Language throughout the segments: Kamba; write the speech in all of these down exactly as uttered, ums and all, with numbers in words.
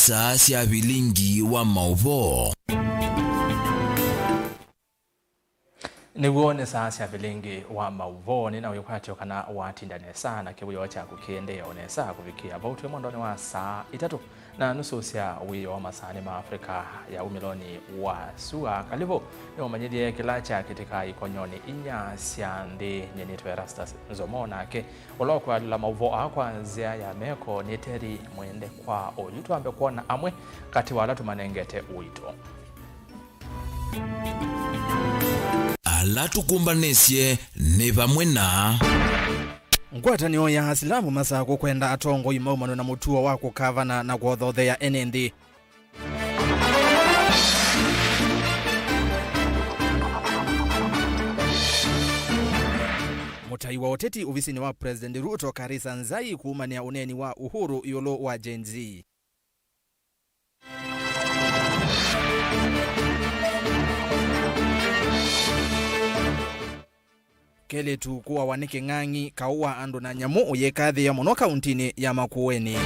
Saa sya vilingi wa maũvoo. Nĩw'o nĩ saa sya vilingi wa maũvoo. Nĩ na wĩkwatyo kana watinda nesa na kĩwĩoo kyaku kĩendee o nesa kũvikĩa vau twĩ mwendonĩ wa saa itatũ na nusu sya wĩoo masaanĩ ma Africa ya umĩlonĩ wa sua. Kalĩvo nĩũmanyĩthye kĩla kyakĩtĩka ikonyonĩ inya sya nthĩ. Nyie nĩtwa Erastus Nzomo, nake ũla ũkwalĩla maũvoo aa kwa nzĩa ya meko nĩ Terry Mwende. Kwa oyu twambe kwona amwe katĩ wa ala tũmanengete ũito. Ala tũkũmbanĩsye nĩ vamwe na. Ngwatanĩo ya Asilamu Masakũ kwenda atongoi maumanwe na mũtuo wa kũkavana na kũthothea ene nthĩ. Mũtai wa ũteti ovisinĩ wa President Ruto, Karisa Nzai, kuumanĩa ũneeni wa Uhuru ĩũlũ wa Gen Z. Kelĩtu kũawa nĩ kĩng'ang'i, kaũ wa andũ na nyamũ ũyĩkathĩĩa mũno kauntinĩ ya Makueni.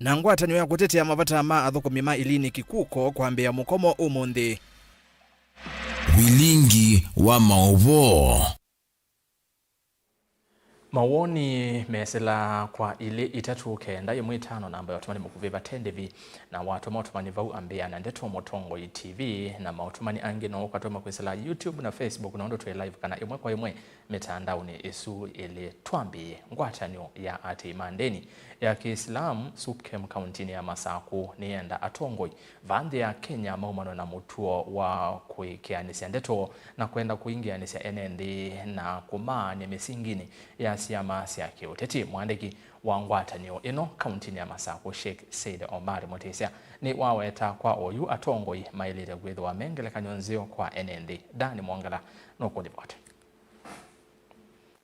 Na ngwatanĩo ya kũtetea mavata ma athũkũmi ma Ilini Kikuko kwambĩĩa mũkomo ũmũnthĩ. Vilingi wa maũvoo. Mawoni mesĩla kwa ilĩ itatũ kenda ĩmwe ĩtano, namba ya ũtũmani mũkuvĩ vate ndĩvi, na watũma ũtũmani vau ambĩa na ndeto mũtongoi T V, na maũtũmani angĩ no ũkatũma kwĩsĩla YouTube na Facebook nũndũ twĩ live kana ĩmwe kwa ĩmwe mĩtandaonĩ ĩsu ĩlĩ. Twambĩĩe. Ngwatanĩo ya atei ma ndĩni ya Kĩislamu, SUPKEM, kauntinĩ ya Masakũ nĩyenda atongoi va nthĩ ya Kenya maumanwe na mũtuo wa kũĩkĩanĩsya ndeto na kwenda kũingĩanĩsya ene nthĩ na kũmaany'a mĩsinginĩ ya syama sya kĩũteti. Mwandĩki wa ngwatanĩo ĩno kauntinĩ ya Masakũ, Sheikh Said Omar Mutisya, nĩwaweta kwa oyu atongoi maĩlĩte kwĩthĩwa me ngelekany'o nzeo kwa ene nthĩ. Dan Mwongela nũkũlivoti.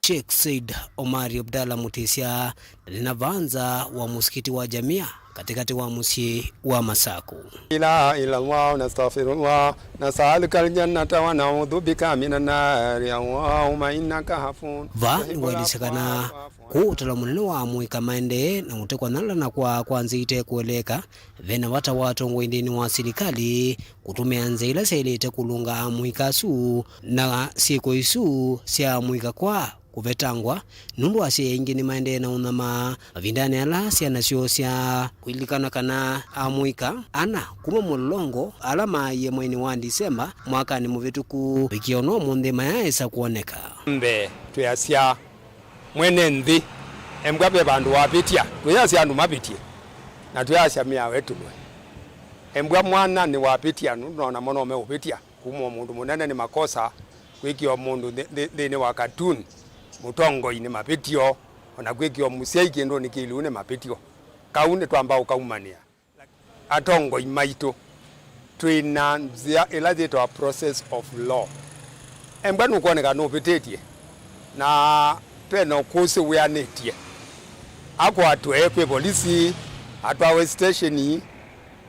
Sheikh Said Omari Abdallah Mutisya ndanena vaa nza wa mũsikiti wa Jamia katĩkatĩ wa mũsyĩ wa Masakũ. إله إلا الله نستغفر الله نسألك الجنة ونعوذ بك من النار اللهم إنك عفو. Vaa nĩwaelesya kana kũũ ũtalo mũnene wa amũika maendee na ũtekwanyalala na kwaa kwa nzĩa itekũeleeka, ve na vata wa atongoi nthĩnĩ wa silikalĩ kũtũmĩa nzĩa ila syaĩlĩte kũlũnga amũika asu, na syĩko isu sya amũika kwaa kũvetangwa, nũndũ asyai aingĩ nĩmaendee na ũnyamaa mavindanĩ ala syana syoo sya kũlilikana kana amũika ana kuma mũlolongo ala maaie mweinĩ wa Ndisemba mwakanĩ mũvĩtũku, vikĩa ũno ũmũnthĩ mayaaĩsa kwoneka. Mbee, twĩasya mwene nthĩ, embwa ve vandũ wavĩtya, twĩyasya andũ mavĩtye, na twĩyasya mĩao ĩtũlwe. Embwa mwana nĩwavĩtya, nũndũ nona mo no meũvĩtya, kuma o mũndũ mũnene nĩ makosa, kwĩkĩa o mũndũ nthĩ-, nthĩ-, nthĩnĩ wa cartoon, mũtongoi nĩ mavĩtyo, o na kwĩkĩa o mũsyai kĩndũnĩ kĩlĩu nĩ mavĩtyo. Kau nĩtwamba ũkaumanĩa. Atongoi maitũ, twĩ na nzĩa ĩla yĩtawa process of law. Embwa nũkwoneka nũvĩtĩtye, na ve na ũkũsĩ wĩanĩtye, akwatwe kwĩ volisi, atwawe sitesheni,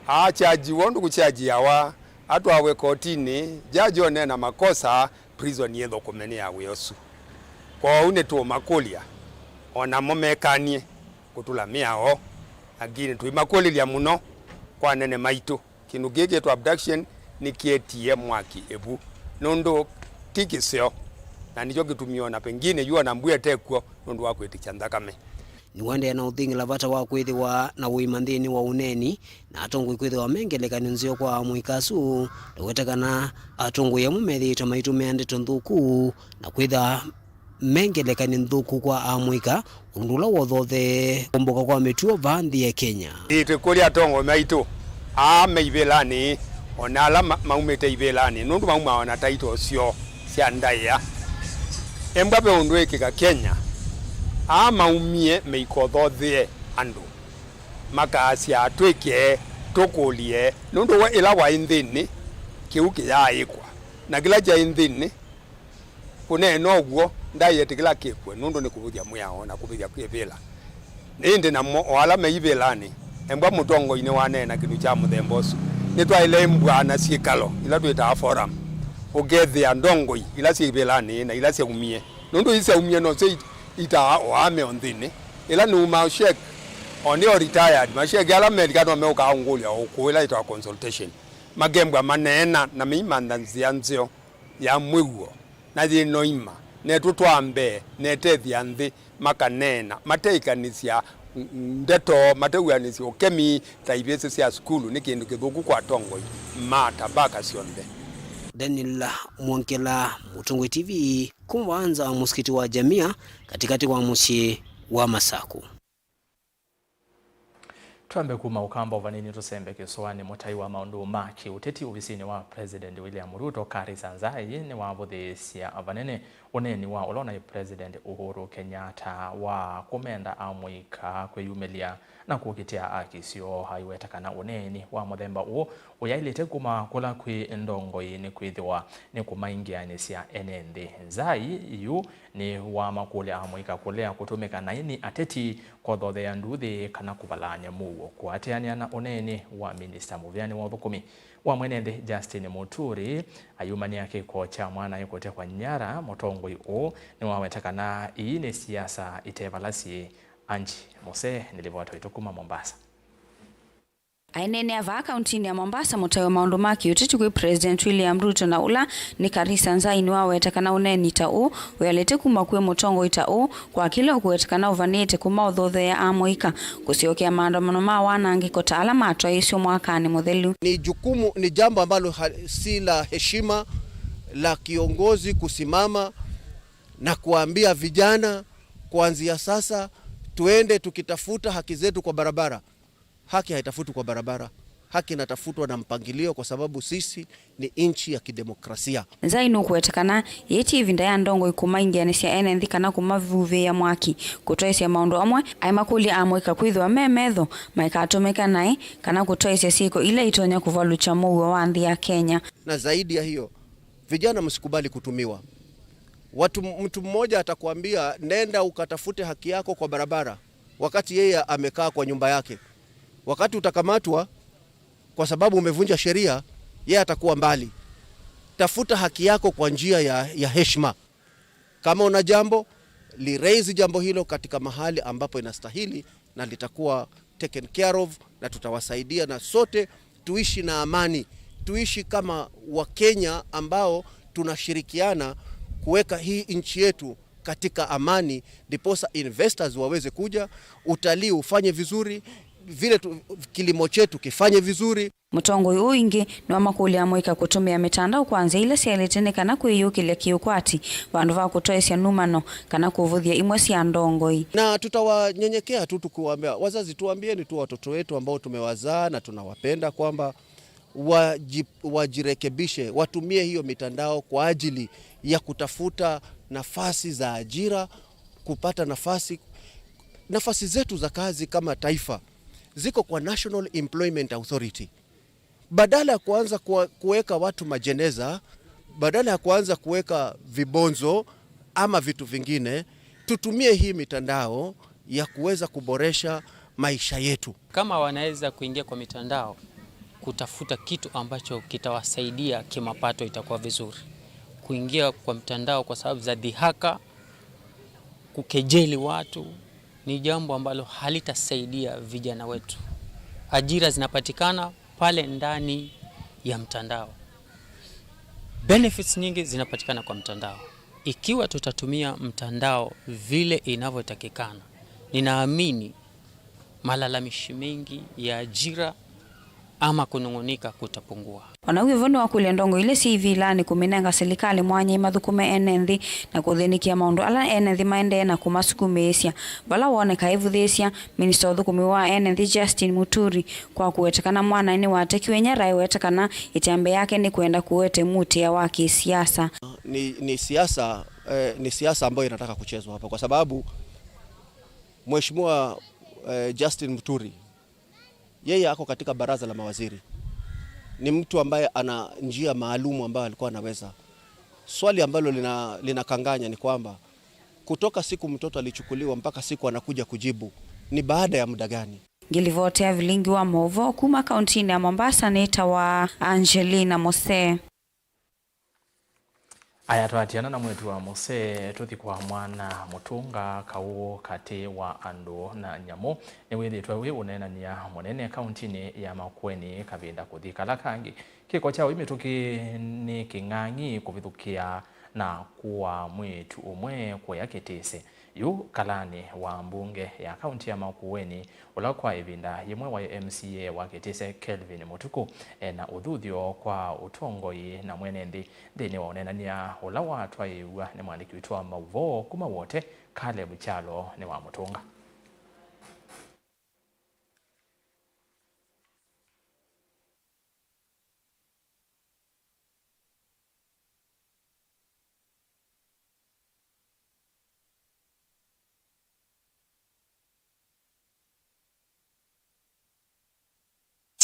akyajiwa ũndũ kũkyajiawa, atwawe kotinĩ, jaji one na makosa, prison yĩthũkũme nĩ ya wĩa ũsu. Kwoou nĩtũũmakũlya, o namo mekanie kũtũla mĩao, lakini tũimakũlĩlya mũno kwa anene maitũ. Kĩndũ kĩĩ kĩtwa abduction nĩkĩetie mwaki ĩvu, nũndũ ti kĩseo, na nĩkyo kĩtumi ona pengine yu ona mbua ĩtekw'o nũndũ wa kwĩtĩkya nthakame. Nĩwaendeea na ũthing'ĩla vata wa kwĩthĩwa na ũima nthĩnĩ wa ũneeni na atongoi kwĩthĩwa me ngelekany'o nzeo kwa amũika asu, ndaweta kana atongoi amwe methĩĩtwe maitũmĩa ndeto nthũku na kwĩtha me ngelekany'o nthũku kwa amũika, ũndũ ũla wothothee kũmbũka kwa mĩtuo vaa nthĩ ya Kenya. Ĩĩ, twĩkũlya atongoi maitũ, aa me ivĩlanĩ, o na ala ma-, maumĩte ivĩlanĩ, nũndũ maumaa o na taito syoo sya ndaĩa. Embwa ve ũndũ wĩkĩka Kenya, aa maumie meikothothee andũ, makaasya, "Twĩke, tũkũlye," nũndũ we ĩla waĩ nthĩnĩ, kĩu kĩyaaĩkwa, na kĩla kyaĩ nthĩnĩ, kũneena ũw'o, ndaĩ etĩkĩla kĩkw'e, nũndũ nĩ kũvũthya mwĩao na kũvĩthya kwĩvĩla. Ĩndĩ namo o ala me ivĩlanĩ, embwa mũtongoi nĩwaneena kĩndũ kya mũthemba ũsu. Nĩtwaĩle embwa na syĩkalo ila twĩtaa forum, ũkethĩa ndongoi ila syĩ ivĩlanĩ na ila syaumie, nũndũ ii syaumie nosyo i-, Itaa o aa me o nthĩnĩ. Ĩla nĩumaa shek, o nĩ o retired, mashek ala melika no meũkaa ũngũlya o ũkũũ ĩla yĩtawa consultation. Makembwa maneena na meimantha nzĩa nzeo ya mwĩw'o na yĩ noima, netũtwaa mbee, netethya nthĩ, makaneena, mateĩkanĩsya ndeto, matew'anĩsya ũkemi ta ivĩsĩ sya sukulu nĩ kĩndũ kĩthũku kwa atongoi ma tabaka syonthe. Daniel Mwongela, Mũtongoi T V, kuma Wanza, msikiti wa Jamia, katikati wa mũsyĩ wa Masaku. Twambe kuma Ũkamba ũvanĩnĩ tũsembe kĩsũanĩ. Mũtai wa maũndũ ma kĩũteti ovisinĩ wa President William Ruto, Karisa Nzai, nĩwavũthĩĩsya vanene ũneeni wa ũla ũnaĩ President Uhuru Kenyatta wa kũmenda amũika kwĩyumĩlya na kũkitĩa aki syoo, aiweta kana ũneeni wa mũthemba ũũ ũyaĩlĩte kuma kũla kwĩ ndongoi nĩkwĩthĩwa nĩkũmaingĩanĩsya ene nthĩ. Nzai yu nĩwamakũlya amũika kũlea kũtũmĩka naĩ nĩ ateti kũthothea nduthi kana kũvalaany'a mũuo. Kũatĩanĩa na ũneeni wa minista mũvĩanĩ wa ũthũkũmi wa mwene nthĩ Justin Muturi, ayumany'a kĩko kya mwanae kũtekwa nyara, mũtongoi ũũ nĩwaweta kana ii nĩ siasa ite vala syĩ. Angie Mose nĩ livoti ĩtũ kuma Mombasa. Aineenea vaa kauntinĩ ya Mombasa, mũtai wa maũndũ ma kĩũteti kwĩ President William Ruto na ũla nĩ Karisa Nzai nĩwaweta kana ũneeni ta ũũ wĩalĩte kuma kwĩ mũtongoi ta ũũ kwa kĩla ũkũweta kana ũvanĩte kũmaũthothea amũika kũsyokea maandamano ma wanangĩko ta ala matwaĩĩsw'e mwakanĩ mũthelu. Ni jukumu, ni jambo ambalo ha-, si la heshima la kiongozi kusimama na kuambia vijana, kuanzia sasa tuende tukitafuta haki zetu kwa barabara. Haki haitafutwi kwa barabara. Haki inatafutwa na mpangilio, kwa sababu sisi ni nchi ya kidemokrasia. Nzai nũkũweta kana yĩĩ ti ĩvinda ya ndongoi kũmaingĩanĩsya ene nthĩ kana kũmavuvĩĩa mwaki. Kũtwaĩsya maũndũ amwe, aimakũlya amũika kwĩthĩwa me metho maikatũmĩke naĩ kana kũtwaĩsya syĩko ila itonya kũvalũkya mũuo wa nthĩ ya Kenya. Na zaidi ya hiyo, vijana, msikubali kutumiwa. Watu, mtu mmoja atakwambia, "Nenda ukatafute haki yako kwa barabara," wakati yeye amekaa kwa nyumba yake. Wakati utakamatwa kwa sababu umevunja sheria, yeye atakuwa mbali. Tafuta haki yako kwa njia ya, ya heshima. Kama una jambo, li raise jambo hilo katika mahali ambapo inastahili na litakuwa taken care of, na tutawasaidia, na sote tuishi na amani, tuishi kama Wakenya ambao tunashirikiana kuweka hii nchi yetu katika amani, ndiposa investors waweze kuja, utalii ufanye vizuri, vile tu, kilimo chetu kifanye vizuri. Mũtongoi ũũ ĩngĩ nĩwamakũlya amũika kũtũmĩa mĩtandao kwa nzĩa ila syaĩlĩte nĩ kana kwĩyũkĩlya kĩũkwati vandũ va kũtwaĩsya numano kana kũvũthya imwe sya ndongoi. Na tutawanyenyekea tu tukiwaambia, wazazi, tuambieni tu watoto wetu ambao tumewazaa na tunawapenda kwamba waji-, wajirekebishe, watumie hiyo mitandao kwa ajili ya kutafuta nafasi za ajira, kupata nafasi, nafasi zetu za kazi kama taifa ziko kwa National Employment Authority. Badala ya kuanza kuwa-, kuweka watu majeneza, badala ya kuanza kuweka vibonzo ama vitu vingine, tutumie hii mitandao ya kuweza kuboresha maisha yetu. Kama wanaweza kuingia kwa mitandao kutafuta kitu ambacho kitawasaidia kimapato, itakuwa vizuri. Kuingia kwa mtandao kwa sababu za dhihaka, kukejeli watu, ni jambo ambalo halitasaidia vijana wetu. Ajira zinapatikana pale ndani ya mtandao. Benefits nyingi zinapatikana kwa mtandao. Ikiwa tutatumia mtandao vile inavyotakikana, ninaamini malalamishi mengi ya ajira ama kũnung'unika kũtapungua. O na w'o vo nĩwakũlya ndongoi ila syĩ ivilanĩ kũmĩnenga silikalĩ mwanya ĩmathũkũme ene nthĩ na kũthĩnĩkĩa maũndũ ala ene nthĩ maendee na kũmasukumĩĩsya. Vala woneka evũthĩĩsya, minista wa ũthũkũmi wa ene nthĩ Justin Muturi kwa kũweta kana mwanae nĩwatekiwe nyara, aiweta kana ĩtambya yake nĩ kwenda kũete muutĩa wa kĩsiasa. Ni, ni siasa, eh, ni siasa ambayo inataka kuchezwa hapa kwa sababu Mheshimiwa, eh, Justin Muturi, yeye ako katika baraza la mawaziri. Ni mtu ambaye ana njia maalumu ambayo alikuwa anaweza. Swali ambalo lina-, linakanganya ni kwamba kutoka siku mtoto alichukuliwa mpaka siku anakuja kujibu ni baada ya muda gani? Ngĩlivotea vilingi wa maũvoo kuma kauntinĩ ya Mombasa nĩtawa Angelina Mose. Aya twatiana na mwĩĩtu wa mũsee, tũthi kwa mwana mũtũnga. Kaũ katĩ wa andũ na nyamũ nĩwĩthĩĩtwe wĩ ũneenany'a mũnene kauntinĩ ya Makueni kavinda kũthi kala kangĩ. Kĩko kya ũi mĩtũkĩ nĩ kĩng'ang'i kũvithũkĩa na kũaa mwĩĩtu ũmwe kũya Kĩtĩse. Yu kalanĩ wa mbunge ya kaunti ya Makueni, ũla kwa ĩvinda yĩmwe waĩ M C A wa Kĩtĩse, Kelvin Mũtukũ, ena ũthuthyo kwa ũtongoi na mwene nthĩ nthĩnĩ wa ũneenany'a ũla watwaĩĩw'a nĩ mwandĩki witũ wa maũvoo kuma Wote, Caleb Kyalo, nĩwamũtũnga.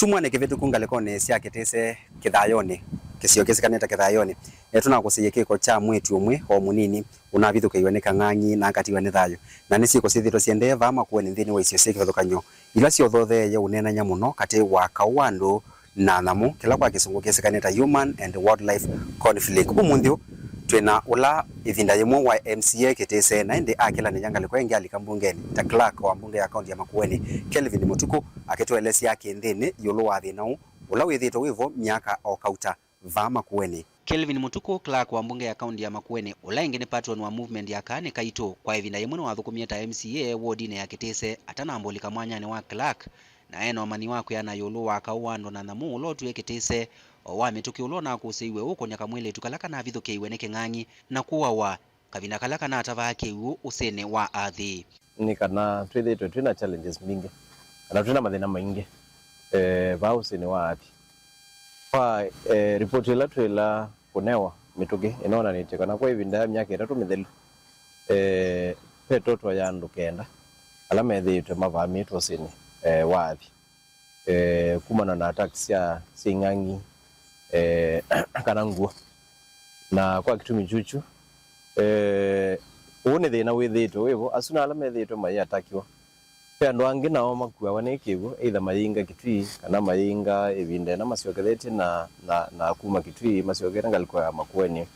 Kyumwanĩ kĩvĩtũku ngalĩkonĩ sya Kĩtĩse Kĩthayonĩ, kĩsio kĩsĩkanĩte Kĩthayonĩ, nĩtũnakũsĩie kĩko kya mwĩĩtu ũmwe o mũnini ũnavithũkĩiwe nĩ kang'ang'i na akatiwa nĩ thayũ, na nĩ syĩko syĩthĩĩtwe siendee vaa Makueni nthĩnĩ wa isio syĩ kĩvathũkany'o ila syothotheeie ũneenany'a mũno katĩ wa kaũ wa andũ na nyamũ, kĩla kwa kĩsũngũ kĩsĩkanĩte human and wildlife conflict. Ũmũnthĩ ũũ, twĩ na ũla ĩvinda yĩmwe wa M C A Kĩtĩse, na ĩndĩ akĩlanĩlya ngalĩko ĩngĩ alika mbungenĩ ta clerk wa mbunge ya kaunti ya Makueni, Kelvin Mũtukũ, akĩtũelesya kĩnthĩnĩ ĩũlũ wa thĩna ũũ, ũla wĩthĩĩtwe wĩ vo myaka o kauta vaa Makueni. Kelvin Mũtukũ, clerk wa mbunge ya kaunti ya Makueni, ũla ĩngĩ nĩ patron wa movement ya Kaa nĩ Kaitũ, kwa ĩvinda yĩmwe nĩwathũkũmie ta M C A wodinĩ ya Kĩtĩse atanamba ũlika mwanyanĩ wa clerk, na e na ũmanyi wa kwĩana ĩũlũ wa kaũ wa andũ na nyamũ ũla ũtwĩe Kĩtĩse, o wa mĩtũkĩ ũla ũnakũsĩiwe ũũkũny'a kamwĩlĩtu kala kanavithũkĩiwe nĩ kĩng'ang'i na kũawa kavinda kala kanatavaa kĩw'ũ ũsĩnĩ wa athĩi. Nĩ kana twĩthĩĩtwe twĩ na challenges mbingĩ, kana twĩ na mathĩna maingĩ, eh, vaa ũsĩnĩ wa athĩi. Kwa, eh, ripoti ĩla twĩla kũnewa mĩtũkĩ ĩnonanĩtye kana kwa ĩvinda ya myaka ĩtatũ mĩthelu, eh, ve total ya andũ kenda ala methĩĩtwe mavamĩtwe ũsĩnĩ, eh, wa athĩi, eh, kumana na attacks sya, sya ing'ang'i, eh, kana ngũa. Na kwa kĩtumi kyũkyu, eh, ũũ nĩ thĩna wĩthĩĩtwe wĩ vo, asu na ala methĩĩtwe mayĩatakiwa. Ve andũ angĩ nao makuawa nĩ kĩw'ũ, either mayĩinga Kitui, kana mayĩinga ĩvinda ĩna masyokethetye na, na, na kuma Kitui masyokete ngalĩko ya Makueni.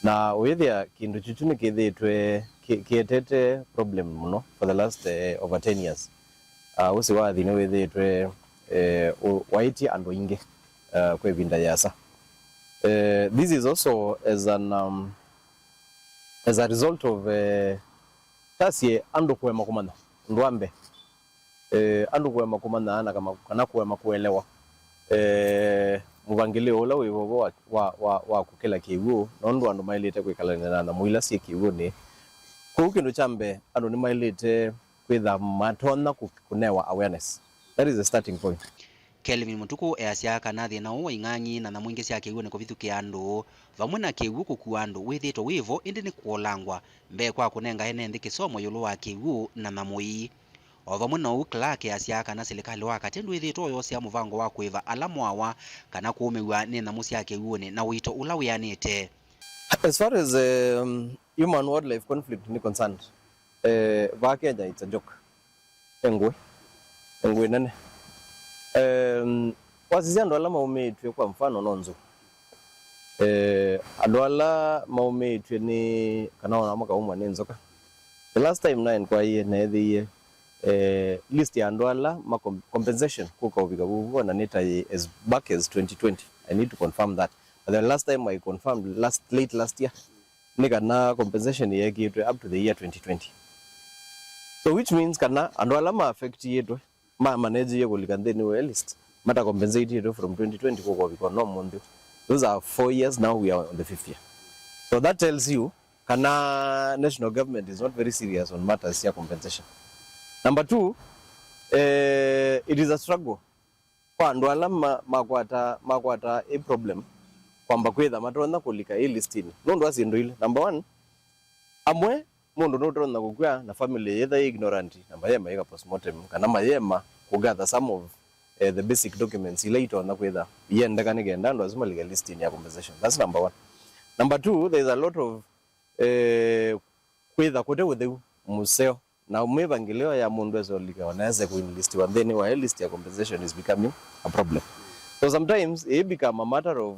Na ũyĩthĩa kĩndũ kyũkyu nĩkĩthĩĩtwe kĩ-, kĩetete problem mũno for the last, eh, over ten years. Ah, ũsĩ wa athĩi nĩwĩthĩĩtwe, eh, ũ-, waĩtye andũ aingĩ, eh, kwa ĩvinda yĩasa. Eh, this is also as an, um, as a result of, eh, tasye andũ kũema kũmanya ũndũ wa mbee. Eh, andũ kũema kũmanya na kama, kana kũema kũelewa, eh, mũvangĩlĩo ũla wĩ vovo wa, wa, wa, wa kũkĩla kĩw'ũ, nũndũ andũ maĩlĩte kwĩkalany'a na nyamũ ila syĩ kĩw'ũnĩ. Kwoou kĩndũ kya mbee, andũ nĩmaĩlĩte kwĩtha matonya kũ-, kũnewa awareness. That is the starting point. Kelvin Mũtukũ easya kana thĩna ũũ wa ing'ang'i na nyamũ ingĩ sya kĩw'ũnĩ kũvithũkĩa andũ, vamwe na kĩw'ũ kũkua andũ, wĩthĩĩtwe wĩ vo, ĩndĩ nĩ kũolangwa mbee kwa kũnenga ene nthĩ kĩsomo ĩũlũ wa kĩw'ũ na nyamũ ii. O vamwe na ũu, Clark easya kana silikalĩ wa katĩ ndwĩthĩĩtwe ũyosea mũvango wa kũĩva ala moawa kana kũũmĩw'a nĩ nyamũ sya kĩw'ũnĩ na ũito ũla wĩanĩte. As far as, um, human wildlife conflict ni concerned, eh, vaa Kenya it's a joke. Engwe. Engwe nene. Um, wasisya andũ ala maumĩtw'e, kwa mfano, no nzou. Eh, andũ ala maumĩtw'e nĩ, kana ona makaumwa nĩ nzoka. The last time na inquiry neethĩie, eh, list ya andũ ala ma com-, compensation kũka ũvika vuvu, na nĩ ta yĩ as back as twenty twenty. I need to confirm that. But the last time I confirmed last, late last year, nĩ kana compensation yeekĩtwe up to the year twenty twenty. So which means kana andũ ala ma affectĩtwe, ma managĩie kũlika nthĩnĩ wa list, mata compensated from twenty twenty kũka ũvika ona ũmũnthĩ. Those are four years now, we are on the fifth year. So that tells you kana national government is not very serious on matters ya compensation. Number two, eh, it is a struggle kwa andũ ala ma-, makwata, makwata ĩ problem kwamba kwĩtha matonya kũlika ĩ listinĩ nũndũ wa syĩndũ ilĩ. Number one, amwe mũndũ nũtonya kũkw'a na family yĩtha ĩ ignorant na mayema ĩka postmortem kana mayema kũgather some of, eh, the basic documents ila itonya kwĩtha iendeka nĩ kenda andũ asu malike listinĩ ya compensation. That's number one. Number two, there is a lot of, eh, kwĩtha kũte ũtheu mũseo na mĩvangĩlĩo ya mũndũ ese ũlika ona ese kũinlistiwa nthĩnĩ wa list ya compensation is becoming a problem. So sometimes it become a matter of,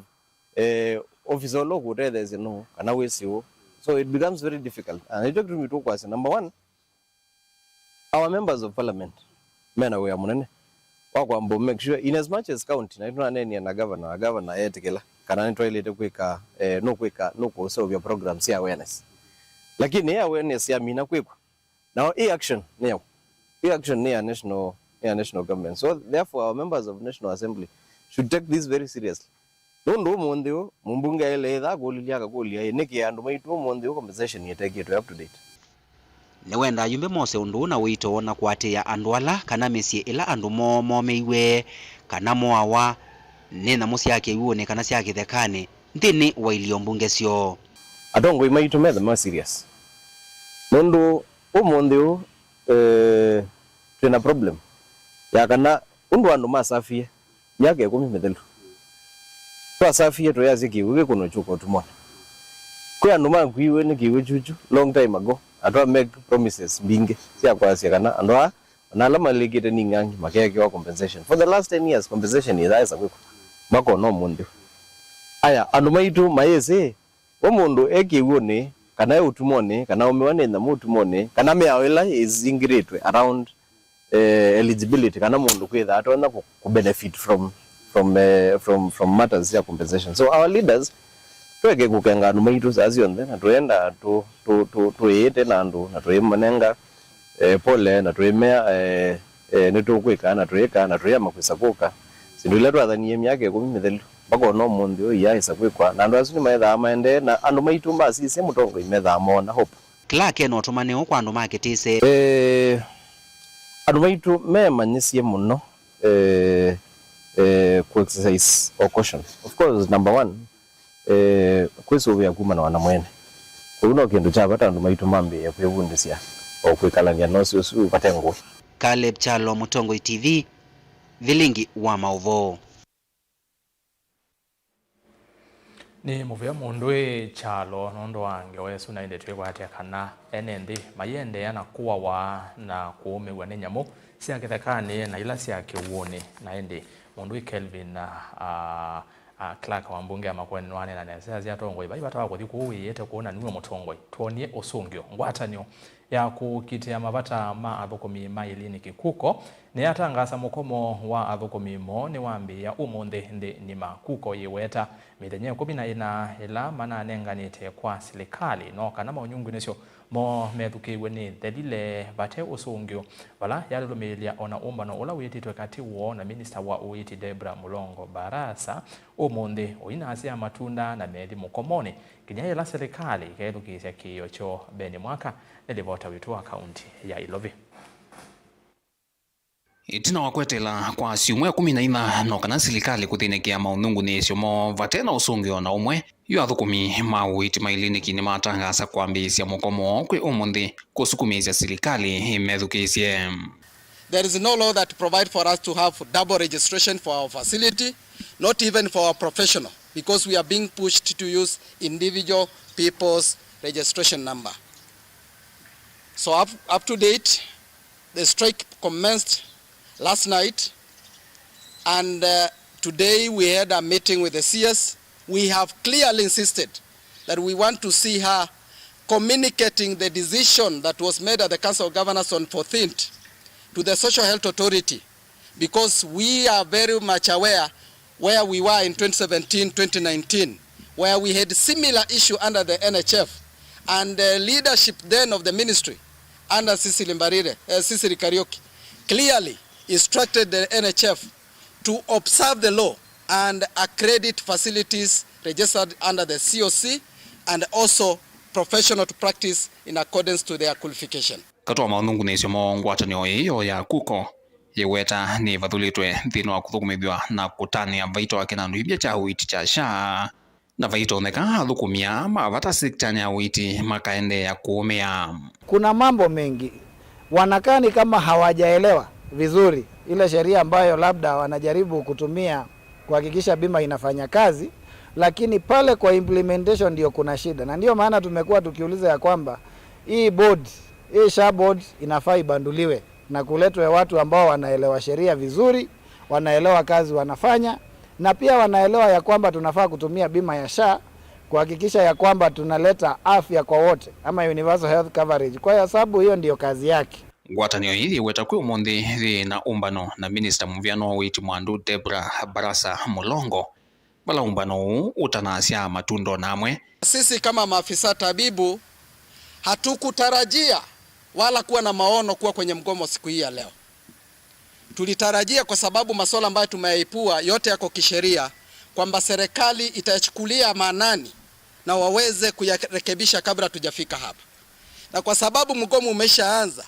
eh, officer ũla ũkũtetheesya nũũ, kana wĩsĩ ũũ. So it becomes very difficult. Na nĩkyo kĩtumi tũkwasya, number one, our members of parliament mena wĩa mũnene wa kwamba make sure, in as much as county, na nĩtũnaneenie na governor, na governor etĩkĩla kana nĩtwaĩlĩte kwĩka, eh, nũkwĩka, nũkũseũvya programs sya awareness. Lakini ĩ awareness yamina kwĩkwa, nao ĩ action nĩ yaũ? Ĩ action nĩ ya national, nĩ ya national government. So therefore our members of National Assembly should take this very seriously. Nũndũ ũmũnthĩ ũũ, mũmbunge aĩle ĩtha akũlilye akakũlya, ĩ, nĩkĩ andũ maitũ ũmũnthĩ ũũ compensation ĩtekĩtwe up to date? Nĩwendaa ayumbe mose ũndũ ũũ na ũito na kũatĩĩa andũ ala kana mĩsyĩ ĩla andũ moo momeiw'e kana moawa nĩ nyamũ sya kĩw'ũnĩ kana sya kĩthekanĩ nthĩnĩ wa ilio mbunge syoo. Atongoi maitũ methe ma serious, nũndũ ũmũnthĩ ũũ, eh, twĩna problem ya kana ũndũ andũ masafie myaka ĩkũmi mĩthelu. Twasafie tũyasya kĩw'ũ kĩkũnũkyũka ũtumwanĩ. Kwĩ andũ makuiwe nĩ kĩw'ũ kyukyu long time ago, na twa make promises mbingĩ sya kwasya kana andũ aa, ona ala malĩkĩte ning'ang'i, makeekewa compensation. For the last ten years, compensation ĩthaĩsa kwĩkwa. Makona ũmũnthĩ. Aya, andũ maitũ mayĩsĩ, we mũndũ e kĩw'ũnĩ, kana e ũtumwanĩ, kana aumiwa nĩ nyamũ ũtumwanĩ, kana mĩao ĩla ĩzingĩrĩtwe around eh, eligibility, kana mũndũ kwĩtha atonya kũ, kũ benefit from, from, eh, from, from matters ya compensation. So our leaders tweke kũkenga andũ maitũ saa syonthe, na tũenda tũ, tũ, tũ, tũĩĩte na andũ, na tũimanenga, eh, pole, na tũimea, eh, eh, nĩtũkwĩka, na tũĩka, na tũiama kwĩsa kũka. Syĩndũ ila twathanie myaka ĩkũmi mĩthelu, mpaka ona ũmũnthĩ ũũ iyaĩsa kwĩkwa, na andũ asu nĩmaethaa maendee, na andũ maitũ masisye mũtongoi methaa moona hope. Clark ena ũtũmani ũũ kwa andũ ma Kĩtĩse. Eh, andũ maitũ memanyĩsye mũno, eh, eh, kũ exercise o caution. Of course, number one, eh, kwĩsũvĩa kumana na mwene. Kũu no kĩndũ kya vata andũ maitũ mambĩĩe kwĩvundĩsya o kwĩkalany'a na ũsĩ ũsu vate ngũĩ. Caleb Kyalo, Mũtongoi T V, Vilingi wa Maũvoo. Nĩ mũvea mũndũ ĩ kyalo nũndũ wa ngewa ĩsu, na ĩndĩ twĩkwatya kana ene nthĩ mayĩendeea na kũawa na kũũmĩw'a nĩ nyamũ sya kĩthekanĩ na ila sya kĩw'ũnĩ. Na ĩndĩ mũndũ ĩ Kelvin, a, a, a, Clark wa mbunge ya Makueni nĩwaneena nesa, asya atongoi vai vata wa kũthi kũu wĩĩte kũu, na nue mũtongoi twonie ũsũngĩo ngwatanĩo ya kũkitĩa mavata ma athũkũmi ma iliniki KUCO nĩyatangaasa mũkomo wa athũkũmi moo nĩwambĩĩa ũmũnthĩ nthĩnĩ ma KUCO yĩweta mĩthenya ĩkũmi na ĩna ĩla mananenganĩte kwa silikalĩ, no kana maũnyungunĩsyo moo methukĩĩw'e nĩ thelile vate ũsũngĩo, vala yalũlũmĩĩlya ona ũmbano ũla wĩtĩtwe katĩ woo na minista wa ũiiti Debra Mulongo Barasa ũmũnthĩ ũinasya matunda na methi mũkomonĩ. Kinya yĩla silikalĩ ĩkethukĩĩsya kĩĩo kyoo mbeenĩ mwaka, nĩ livota witũ wa kaunti ya Ilovi. Ĩtina wa kweteela kwa syumwa ĩkũmi na inya no kana silikalĩ kũthĩnĩkĩa maũnyungunĩĩsyo moo vate na ũsũngĩo na ũmwe, yu athũkũmi ma ũiiti ma iliniki nĩmatangaasa kwambĩĩsya mũkomo woo kwĩ ũmũnthĩ kũsukumĩĩsya silikalĩ ĩmethukĩĩsye. There is no law that provide for us to have double registration for our facility, not even for our professional, because we are being pushed to use individual people's registration number. So up, up to date, the strike commenced last night, and, uh, today we had a meeting with the C S. We have clearly insisted that we want to see her communicating the decision that was made at the Council of Governors on fourteenth to the Social Health Authority, because we are very much aware where we were in twenty seventeen, twenty nineteen, where we had similar issue under the N H F, and the leadership then of the ministry under Cecily Mbarire, uh, Cecily Kariuki, clearly instructed the N H F to observe the law and accredit facilities registered under the C O C and also professional to practice in accordance to their qualification. Katĩ wa maũnyungunĩĩsyo moo, ngwatanĩo ĩĩ yoo ya KUCO yĩweta nĩvathũlĩtwe nthĩnĩ wa kũthũkũmĩthw'a na kũtanĩa vaita wa kĩnandũ imbya kya ũiiti kya SHA. Na vaitonyeka athũkũmi aa ma vata sektanĩ ya ũiiti makaendeea kũũmĩa. Kuna mambo mengi wanakaa ni kama hawajaelewa vizuri ile sheria ambayo labda wanajaribu kutumia kuhakikisha bima inafanya kazi, lakini pale kwa implementation ndio kuna shida, na ndio maana tumekuwa tukiuliza ya kwamba hii board, hii SHA board inafaa ibanduliwe na kuletwe watu ambao wanaelewa sheria vizuri, wanaelewa kazi wanafanya, na pia wanaelewa ya kwamba tunafaa kutumia bima ya SHA kuhakikisha ya kwamba tunaleta afya kwa wote, ama universal health coverage, kwa sababu hiyo ndio kazi yake. Ngwatanĩo ĩĩ yĩweta kwĩ ũmũnthĩ yĩ na ũmbano na minista mũvĩano wa ũiiti mwandu Deborah Barasa Mulongo, vala ũmbano ũũ ũtanasya matunda o na amwe. Sisi kama maafisa tabibu hatukutarajia wala kuwa na maono kuwa kwenye mgomo siku hii ya leo. Tulitarajia, kwa sababu masuala ambayo tumeyaipua yote yako kisheria, kwamba serikali itayachukulia maanani na waweze kuyarekebisha kabla tujafika hapa. Na kwa sababu mgomo umeshaanza,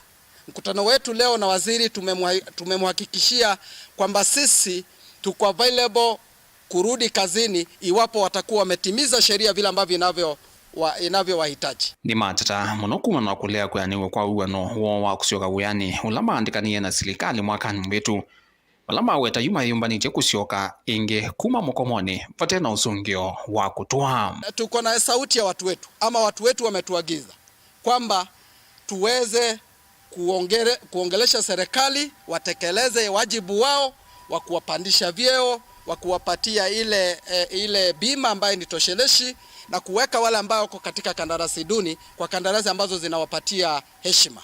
mkutano wetu leo na waziri tumemwa-, tumemhakikishia kwamba sisi tuko available kurudi kazini iwapo watakuwa wametimiza sheria vile ambavyo inavyo wa-, inavyowahitaji. Nĩmateta mũno kumana na kũlea kwĩanĩw'a kwa wĩw'ano woo wa kũsyoka wĩanĩ ũla maandĩkanĩie na silikalĩ mwakanĩ mũvĩtu, vala maweta yu mayũmbanĩtye kũsyoka ĩngĩ kuma mũkomonĩ vate na ũsũngĩo wa kũtwaa. Tuko na sauti ya watu wetu, ama watu wetu wametuagiza kwamba tuweze kuongere-, kuongelesha serikali watekeleze wajibu wao wa kuwapandisha vyeo, wa kuwapatia ile, eh, ile bima ambayo ni tosheleshi na kuweka wale ambao wako katika kandarasi duni kwa kandarasi ambazo zinawapatia heshima.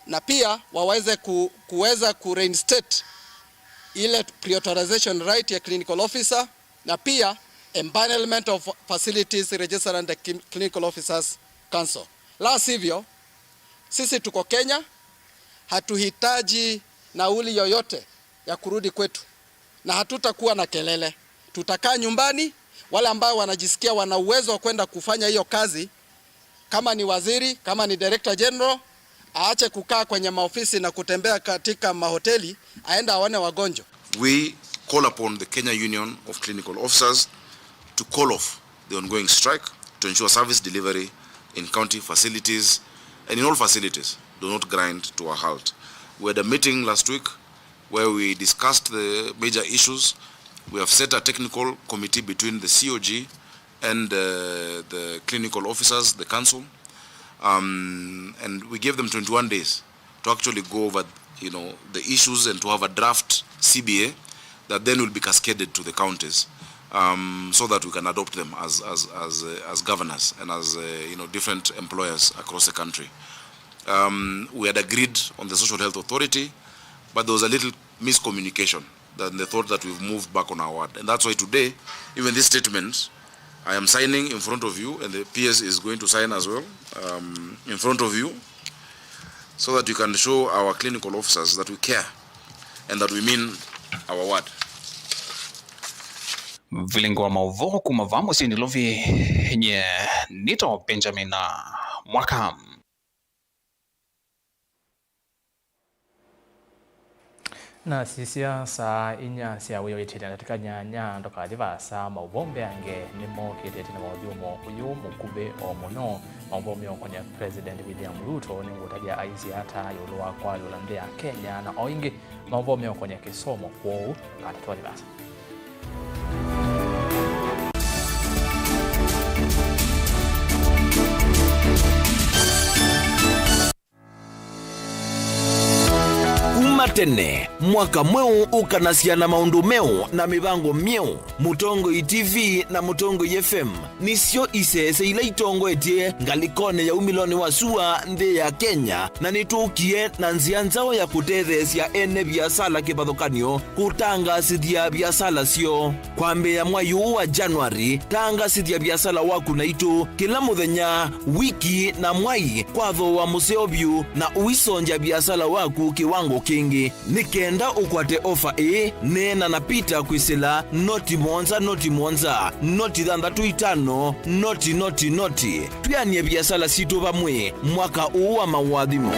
Na pia waweze ku-, kuweza ku-reinstate ile pre-authorization right ya clinical officer na pia empanelment of facilities registered under Cli-, Clinical Officers Council. La sivyo, sisi tuko Kenya, hatuhitaji nauli yoyote ya kurudi kwetu, na hatutakuwa na kelele. Tutakaa nyumbani. Wale ambao wanajisikia wana uwezo wa kwenda kufanya hiyo kazi, kama ni waziri, kama ni director general, aache kukaa kwenye maofisi na kutembea katika mahoteli, aende aone wagonjwa. We call upon the Kenya Union of Clinical Officers to call off the ongoing strike to ensure service delivery in county facilities and in all facilities do not grind to a halt. We had a meeting last week where we discussed the major issues. We have set a technical committee between the C O G and, uh, the clinical officers, the council, um, and we gave them twenty-one days to actually go over, you know, the issues and to have a draft C B A that then will be cascaded to the counties, um, so that we can adopt them as, as, as, uh, as governors and as, uh, you know, different employers across the country. Um, we had agreed on the Social Health Authority, but there was a little miscommunication than the thought that we've moved back on our word. And that's why today, even this statement, I am signing in front of you, and the P S is going to sign as well, um, in front of you, so that you can show our clinical officers that we care and that we mean our word. Vilingi wa maũvoo kuma vaa mũsyĩ Nairobi, nye nĩtawa Benjamin Mwaka. Na sisya saa inya sya wĩoo ĩtĩte ndatĩka nyanya, ndũkathi vaasa, maũvoo mbeange nĩmokĩte ĩtina wa ũthyũmũo ũyũ mũkuvĩ o mũno. Maũvoo meũkon'ya President William Ruto nĩngũtavya aisye ata ĩũlũ wa kwayũla nthĩ ya Kenya, na o ĩngĩ maũvoo meũkon'ya kĩsomo kwoou. Atatwathi vaasa. Kuma tene, mwaka mweũ ũkanasya na maũndũ meũ na mĩvango myeũ. Mũtongoi T V na Mũtongoi F M nĩsyo isese ila itongoetye ngalĩkonĩ ya umĩlonĩ wa sua nthĩ ya Kenya, na nĩtũkie na nzĩa nzaũ ya kũtetheesya ene viasala kĩvathũkany'o kũtangaasĩthya viasala syoo. Kwambĩĩa mwai ũũ wa January, tangaasĩthya viasala waku naitũ kĩla mũthenya, wiki, na mwai kwa thooa mũseo vyũ, na ũisongya viasala waku kĩwango kĩngĩ. Nĩ kenda ũkwate ofa ĩĩ, neena na Peter kwĩsĩla noti mũonza, noti mũonza, noti thanthatũ itano, noti, noti, noti. Twĩanĩe viasala sitũ vamwe mwaka ũũ wa maũathimo.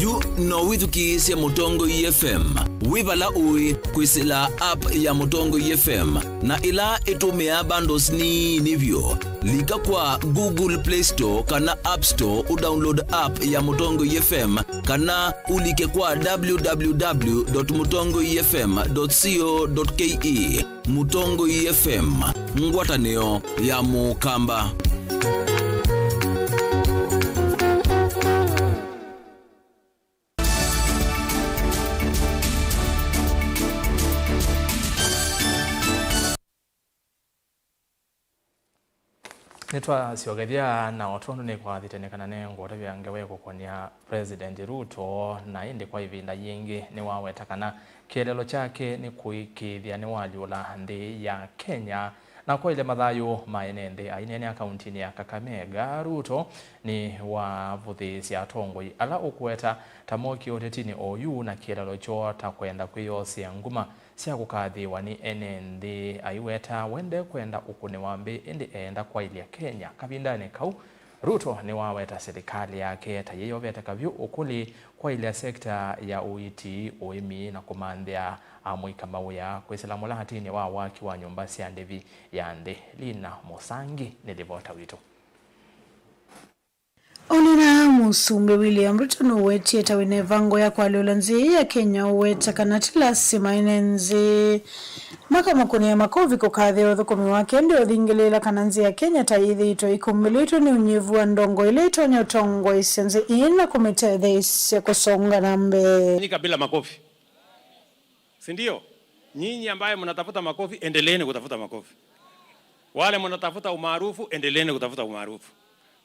Yu no wĩthukĩĩsye Mũtongoi F M wĩ vala ũĩ kwĩsĩla app ya Mũtongoi F M, na ĩla ĩtũmĩaa bundles nini vyũ. Lika kwa Google Play Store kana App Store ũdownload app ya Mũtongoi F M, kana ũlike kwa w w w dot mũtongoi f m dot co dot k e. Mũtongoi F M, ngwatanĩo ya Mũkamba. Nĩtwasyokethya, na o tondũ nĩkwathĩte nĩ kana nĩngũtavya ngewa ĩkũkonĩa President Ruto, na ĩndĩ kwa ĩvinda yĩngĩ nĩwaweta kana kĩeleelo kyake nĩ kũĩkĩĩthya nĩwalyũla nthĩ ya Kenya na kwaĩlya mathayũ ma ene nthĩ. Aineenea kauntinĩ ya Kakamega, Ruto nĩwavũthĩĩsye atongoi ala ũkũweta ta mokie ũtetinĩ oyu na kĩeleelo kyoo ta kwenda kwĩyoosea nguma sya kũkathĩĩwa nĩ ene nthĩ. Aiweta we ndekwenda ũkũnĩwa mbĩ, ĩndĩ eenda kwaĩlya Kenya. Kavindanĩ kau, Ruto nĩwaweta silikalĩ yake ta yĩyovete kavyũ ũkũlĩ kwaĩlya sekta ya ũiiti, ũĩmi na kũmanthĩa amũika mawĩa kwĩsĩla mũlatinĩ wa waki wa nyũmba sya ndĩvi ya nthĩ. Lina Mũsangi nĩ livota witũ. Ũnena Mũsumbĩ William Ruto nũwetie ta wĩna ĩvango ya kwalyũla nzĩa ĩĩ ya Kenya, ũweta kana ti lasima ene nzĩ makamũkũnĩa makovi kũkathĩa ũthũkũmi wake, ĩndĩ ũthingĩlĩĩla kana nzĩa ya Kenya ta yĩthĩĩtwe ĩkumbĩlĩtwe nĩ ũnyivu wa ndongo ila itonya ũtongoesya nzĩ ĩĩ na kũmĩtetheesya kũsonga na mbee. Fanyika bila makofi. Si ndio? Nyinyi ambaye mnatafuta makofi, endeleeni kutafuta makofi. Wale mnatafuta umaarufu, endeleeni kutafuta umaarufu.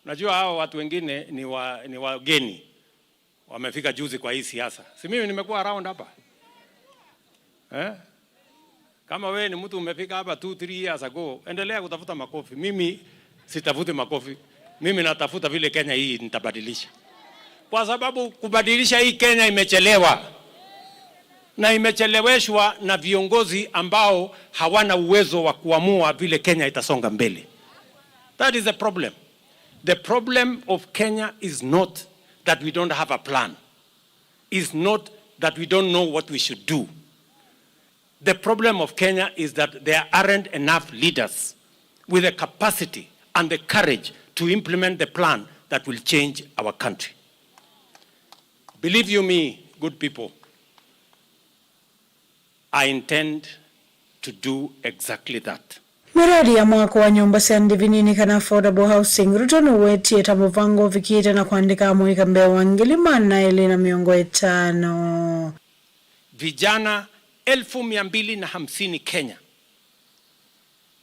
Unajua hao watu wengine ni wa, ni wageni. Wamefika juzi kwa hii siasa. Si mimi nimekuwa around hapa? Eh? Kama wewe ni mtu umefika hapa two, three years ago, endelea kutafuta makofi. Mimi sitafuti makofi. Mimi natafuta vile Kenya hii nitabadilisha. Kwa sababu kubadilisha hii Kenya imechelewa. Na imecheleweshwa na viongozi ambao hawana uwezo wa kuamua vile Kenya itasonga mbele. That is the problem. The problem of Kenya is not that we don't have a plan. Is not that we don't know what we should do. The problem of Kenya is that there aren't enough leaders with the capacity and the courage to implement the plan that will change our country. Believe you me, good people, I intend to do exactly that. Miradi ya mwako wa nyũmba sya ndĩvi nini kana affordable housing, Ruto nũwetie ta mũvango ũvikĩte na kũandĩka amũika mbee wa ngili maana elĩ na mĩongo ĩtano. Vijana elfu mia mbili na hamsini Kenya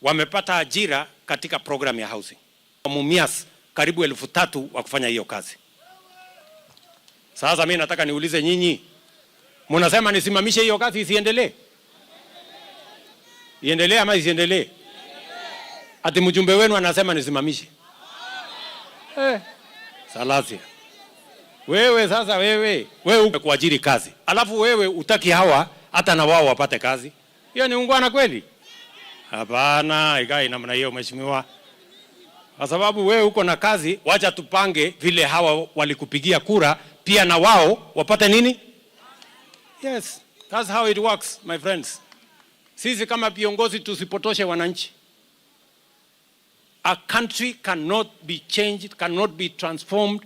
wamepata ajira katika program ya housing. Mumias karibu elfu tatu wa kufanya hiyo kazi. Sasa mimi nataka niulize nyinyi, mnasema nisimamishe hiyo kazi isiendelee? Iendelee ama isiendelee? Ati mjumbe wenu anasema nisimamishe. Eh, Salasia. Wewe sasa, wewe, wewe umekuajiri kazi. Alafu wewe utaki hawa hata na wao wapate kazi. Hiyo ni ungwana kweli? Hapana, ikai namna hiyo, mheshimiwa. Kwa sababu wewe uko na kazi, wacha tupange vile hawa walikupigia kura pia na wao wapate nini? Yes, that's how it works, my friends. Sisi kama viongozi tusipotoshe wananchi. A country cannot be changed, cannot be transformed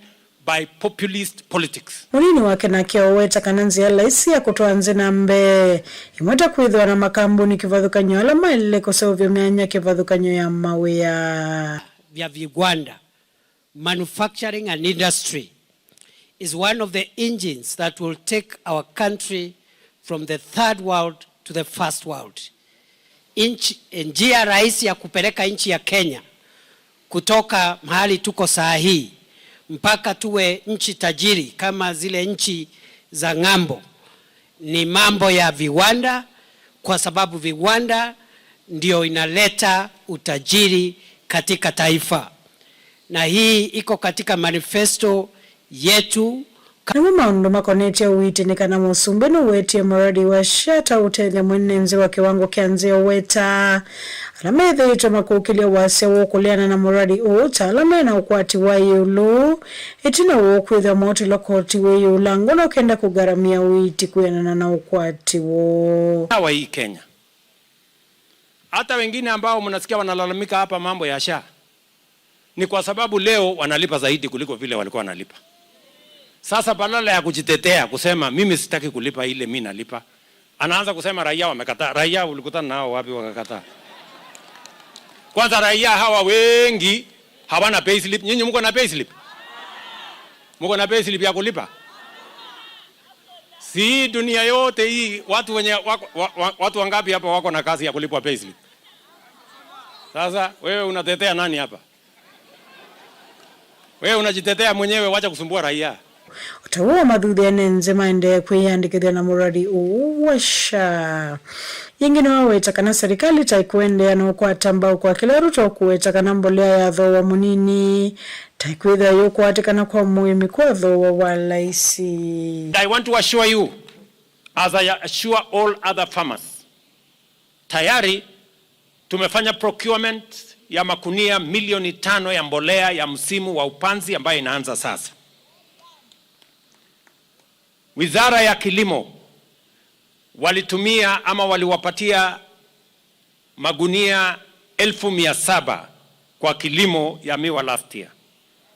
by populist politics. Mũnini wake nake ũweta kana nzĩa laisi ya kũtwaa nzĩ na mbee ĩmwe ta kwĩthĩwa na makambuni kĩvathũkany'o ala maĩlĩle kũseũvya myanya kĩvathũkany'o ya mawĩa. Vya viwanda, manufacturing and industry is one of the engines that will take our country from the third world to the first world. Nchi, njia rahisi ya kupeleka nchi ya Kenya kutoka mahali tuko saa hii mpaka tuwe nchi tajiri kama zile nchi za ng'ambo ni mambo ya viwanda, kwa sababu viwanda ndio inaleta utajiri katika taifa. Na hii iko katika manifesto yetu. Namo maũndũ makonetye ũiiti nĩ kana mũsumbĩ nũwetie mũradi wa SHA ta ũtethya mwene nzĩ wa kĩwango kya nzĩ ũweta ala methĩĩtwe makũkĩlya wasya wa kũleana na mũradi ũũ ta ala mena ũkwati wa ĩũlũ ĩtina wa kwĩthĩwa maũtĩlwa koti wĩ ĩũlũ wa ngũna ũkenda kũgaramia ũiiti kwĩanana na ũkwati woo. Sawa hii Kenya. Hata wengine ambao mnasikia wanalalamika hapa mambo ya SHA, ni kwa sababu leo wanalipa zaidi kuliko vile walikuwa wanalipa. Sasa badala ya kujitetea kusema, "Mimi sitaki kulipa ile mimi nalipa," anaanza kusema, "Raia wamekataa." Raia ulikutana nao wapi wakakataa? Kwanza raia hawa wengi hawana payslip. Nyinyi mko na payslip? Mko na payslip ya kulipa? Si dunia yote hii watu wenye wako, wa, wa, watu wangapi hapa wako na kazi ya kulipwa payslip? Sasa wewe unatetea nani hapa? Wewe unajitetea mwenyewe, wacha kusumbua raia. O ta ũu, amathuthya ene nthĩ maendee kwĩyandĩkĩthya na mũradi ũũ wa SHA. Yĩngĩ nĩwaweta kana serikali ta ĩkũendeea na ũkwata mbau kwa kĩla Ruto ũkũweta kana mbolea ya thooa mũnini ta ĩkwĩthĩwa yũkwatĩkana kwa mũĩmi kwa thooa wa laisi. I want to assure you, as I assure all other farmers, tayari tumefanya procurement ya makunia milioni tano ya mbolea ya msimu wa upanzi ambayo inaanza sasa. Wizara ya Kilimo walitumia ama waliwapatia magunia elfu mia saba kwa kilimo ya miwa last year,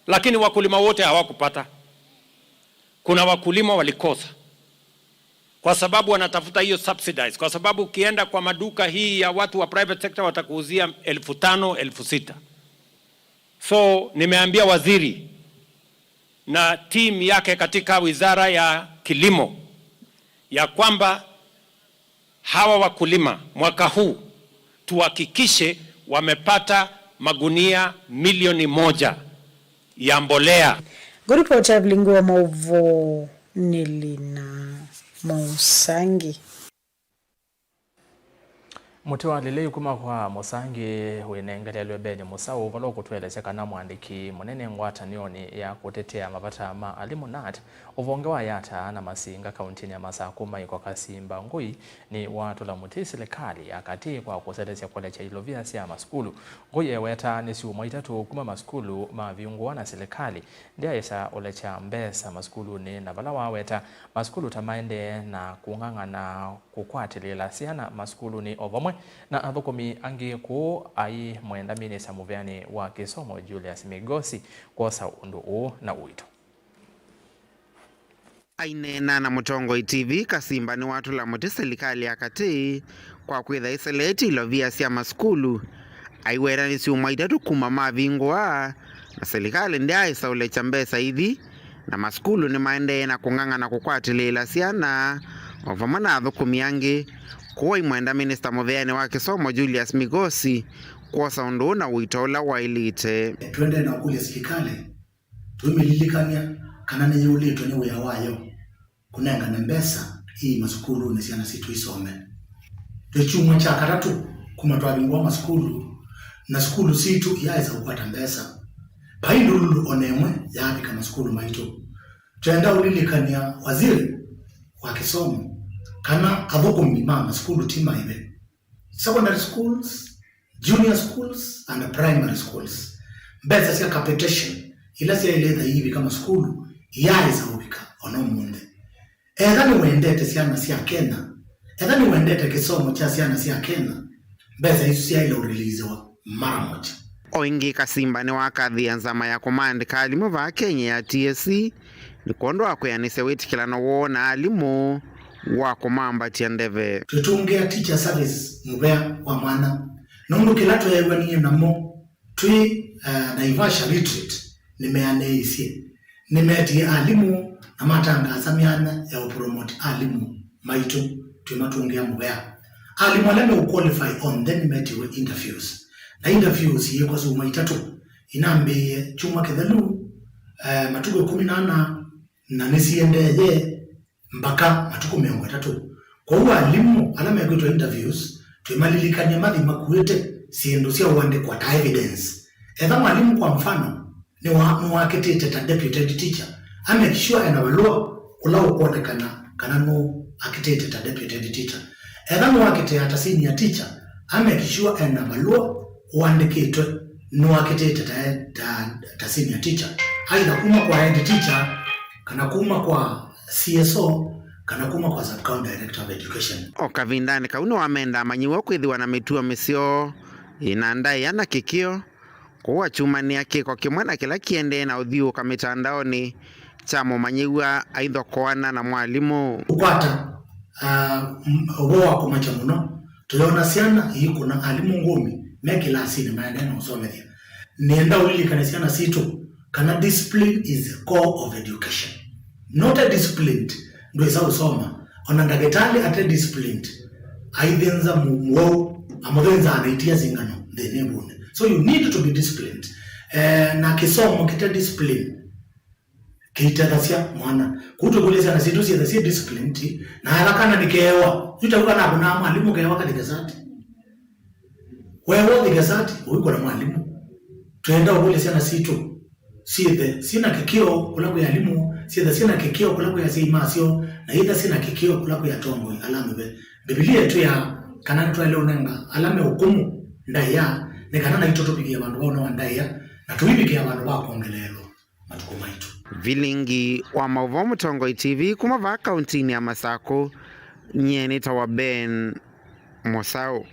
lakini wakulima wote hawakupata. Kuna wakulima walikosa kwa sababu wanatafuta hiyo subsidies, kwa sababu ukienda kwa maduka hii ya watu wa private sector watakuuzia elfu tano, elfu sita. So nimeambia waziri na team yake katika wizara ya kilimo ya kwamba hawa wakulima mwaka huu tuhakikishe wamepata magunia milioni moja ya mbolea. Ngũripoti ya Vilingi wa Maũvoo nĩ Lina Mũsangi. Mũtĩ wa lĩlei kuma kwa Mũsangi wĩnengelelwe Beni Mũsaũ, vala ũkũtũelesya kana mũandĩki mũnene ngwatanĩonĩ ya kũtetea mavata ma alimũ, nat, ũvonge wa Yata na Masinga kauntinĩ ya Masakũ, Michael Kasimba Ngũi, nĩwatũla mũtĩ silikalĩ ya katĩ kwa kũselesya kũlekya ilovia sya masukulu. Ngũi eweta nĩ syumwa itatũ kuma masukulu mavingũwa na silikalĩ ndyaĩsa ũlekya mbesa masukulunĩ, na vala waweta masukulu ta maendee na kũng'ang'ana kũkwatĩlĩĩla syana masukulunĩ o vamwe na athũkũmi angĩ kũu, aimwenda minista mũveanĩ wa kĩsomo Julius Migosi kwosa ũndũ ũũ na ũito. Aineena na Mũtongoi T V, Kasimba nĩwatũla mũtĩ silikalĩ ya katĩ kwa kwĩtha ĩseleetye ilovia sya masukulu. Aiweta nĩ syumwa itatũ kuma mavingũa, na silikalĩ ndyaĩsa ũlekya mbesa ithi, na masukulu nĩmaendee na kũng'ang'ana kũkwatĩlĩĩla syana, o vamwe na athũkũmi angĩ, kũu aimwenda minista mũveanĩ wa kĩsomo Julius Migosi kwosa ũndũ ũũ na ũito ũla waĩlĩte. Tũendee na ũkũlya silikalĩ tũimĩlilikany'a kana nĩyĩũlĩtwe nĩ wĩa wayo kũnengane mbesa ii masukulunĩ syana sitũ isome. Twĩ kyumwa kya katatũ kuma twavingũa masukulu, na sukulu sitũ iyaaĩsa kũkwata mbesa. Vai ndululu o na ĩmwe yaavika masukulu maitũ. Twenda ũlilikany'a waziri wa kĩsomo kana athũkũmi ma masukulu ti maĩve. Secondary schools, junior schools and primary schools. Mbesa sya capitation ila syaĩle ĩtha iivika masukulu iyaaĩsa ũvika o na ũmũnthĩ. Etha nĩwendete syana sya Kenya, etha nĩwendete kĩsomo kya syana sya Kenya, mbesa isu syaĩle ũreleasiwa mara moja. O ĩngĩ, Kasimba nĩwakathĩĩa nzama ya kũmaandĩka alimũ vaa Kenya ya T S C nĩ kwondũ wa kwĩanĩsya wĩtĩkĩlano woo na alimũ wa kũmambatya ndeve. Twĩtũngĩa teacher service mũvea wa mwanya, nũndũ kĩla tweew'anie namo twĩ, eh, Naivasha retreat nĩmeanĩisye. Nĩmetie alimũ na matangaasa myanya ya ũpromote alimũ maitũ twĩmatũngĩa mũvea. Alimũ ala meũqualify onthe nĩmetiwe interviews, na interviews syĩkwa syumwa itatũ. Inambĩĩe kyumwa kĩthelu, eh, matukũ ĩkũmi na ana, na nĩsiendee mbaka matukũ mĩongo ĩtatũ. Kwoou alimũ ala mekwĩtwa interviews, twĩmalilikany'a mathi makuĩte syĩndũ sya ũandĩkwa ta evidence. Etha mwalimũ, kwa mfano, nĩwa-, nĩwakĩtĩte ta deputy head teacher, amake sure ena valũa ũla ũkwonekana kana nũakĩtĩte ta deputy head teacher. Etha nĩwakĩtĩaa ta senior teacher, amake sure ena valũa ũandĩkĩtwe nũakĩtĩte ta, ta, ta senior teacher, either kuma kwa head teacher, kana kuma kwa C S O, kana kuma kwa sub county director of education. O kavindanĩ kau nĩwamenda amanyĩw'a kwĩthĩwa na mĩtuo mĩseo ĩna ndaĩa na kĩkĩo, kũu akyumanĩa kĩko kĩmwe na kĩla kĩendee na ũthiũũka mĩtandaonĩ kya mũmanyĩw'a aithokoana na mwalimũ. Kũkwata, ah, m-, ũvoo wa kũmakya mũno, tũyona syana iikũna alimũ ngũmi me kĩlasinĩ maendee na ũsomethya. Nĩenda ũlilikane syana sitũ kana discipline is the core of education. Not a disciplined ndwĩsa ũsoma. O na ndagĩtalĩ ate disciplined, aithĩnza mũ-, mũwau, amũthĩnzaa na itia singano nthĩnĩ ĩvũnĩ. So you need to be disciplined. Eh, na kĩsomo kĩte discipline kĩitethasya mwana. Kũu tũkũlya syana sitũ syĩthe syĩ disciplined, na ala kana nĩkeewa. Yu ta kana akũnaa mwalimũ keewa kathike sati. Weewa ũthike sati, ũikũna mwalimũ. Twenda ũkũlya syana sitũ syĩthe syĩna kĩkĩo kũla kwĩ alimũ, syĩthe syĩna kĩkĩo kũla kwĩ asyai masyo, na yĩtha syĩna kĩkĩo kũla kwĩ atongoi ala amĩve. Mbivilia ĩtwĩaa kana nĩtwaĩle ũnenga ala me ũkũmũ ndaĩa, nĩ kana naitũ tũvikĩe vandũ va ũnenga ndaĩa, na tũivikĩa vandũ va kwongeleelwa matukũ maitũ. Vilingi wa maũvoo Mũtongoi T V kuma vaa kauntinĩ ya Masakũ, nyie nĩtawa Ben Mũsaũ.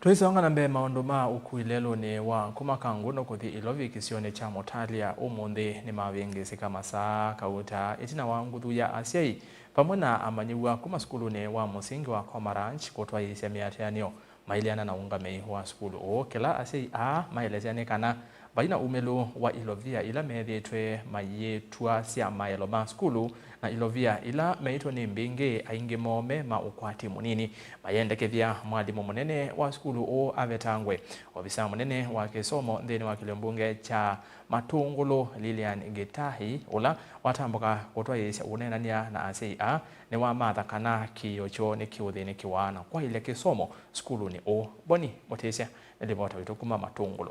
Tũisonga na mbee, maũndũ ma ũkui lelũnĩ wa kuma Kangundo kũthi Ilovi kĩsionĩ kya Mũtalya ũmũnthĩ nĩmavĩngĩsĩka masaa kauta ĩtina wa nguthu ya asyai vamwe na amanyĩw'a kuma sukulunĩ wa mũsingi wa Coma Ranch kũtwaĩĩsya mĩatĩanĩo maileana na ũngamĩi wa sukulu ũũ. Kĩla asyai aa maelesya nĩ kana vai na umĩlu wa ilovia ila methĩĩtwe mayĩtw'a sya maelo ma sukulu, na ilovia ila meĩtwe nĩ mbingĩ, aingĩ moo me ma ũkwati mũnini. Mayendekethya mwalimũ mũnene wa sukulu ũũ avetangwe. Ovisaa mũnene wa kĩsomo nthĩnĩ wa kĩlio mbunge kya Matũngũlũ, Lilian Gĩtahi, ũla watambũka kũtwaĩĩsya ũneenany'a na asyai aa, nĩwamatha kana kĩĩo kyoo nĩkĩũthĩnĩkĩwa na kwaĩlya kĩsomo sukulunĩ ũũ. Boni Mũtĩsya nĩ livota witũ kuma Matũngũlũ.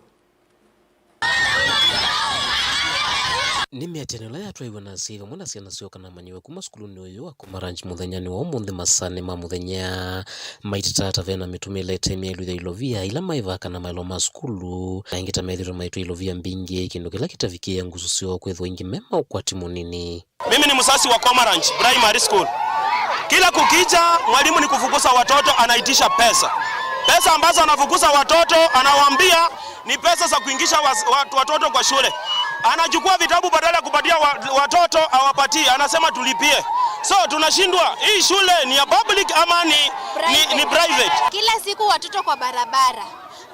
Nĩ mĩatĩanĩo ĩla yatwaiwe na asyai vamwe na syana syoo kana amanyĩw'a kuma sukulunĩ ũyũ wa Coma Ranch mũthenyanĩ wa ũmũnthĩ masaanĩ ma mũthenya, maiteta ta vena mĩtũmĩle ĩte myaĩlu ya ilovia ila maĩvaa kana maelo ma sukulu, na ĩngĩ ta methĩtwe maitw'a ilovia mbingĩ, kĩndũ kĩla kĩtavikĩĩe ngusu syoo kwĩthwa ĩngĩ me ma ũkwati mũnini. Mimi ni mzazi wa Coma Ranch Primary School. Kila kukicha, mwalimu ni kufukuza watoto, anaitisha pesa. Pesa ambazo anafukuza watoto, anawaambia ni pesa za kuingisha was-, wat-, watoto kwa shule. Anachukua vitabu, badala ya kupatia wa-, watoto, hawapatii, anasema tulipie. So, tunashindwa, hii shule ni ya public ama ni, ni, ni private? Kila siku watoto kwa barabara.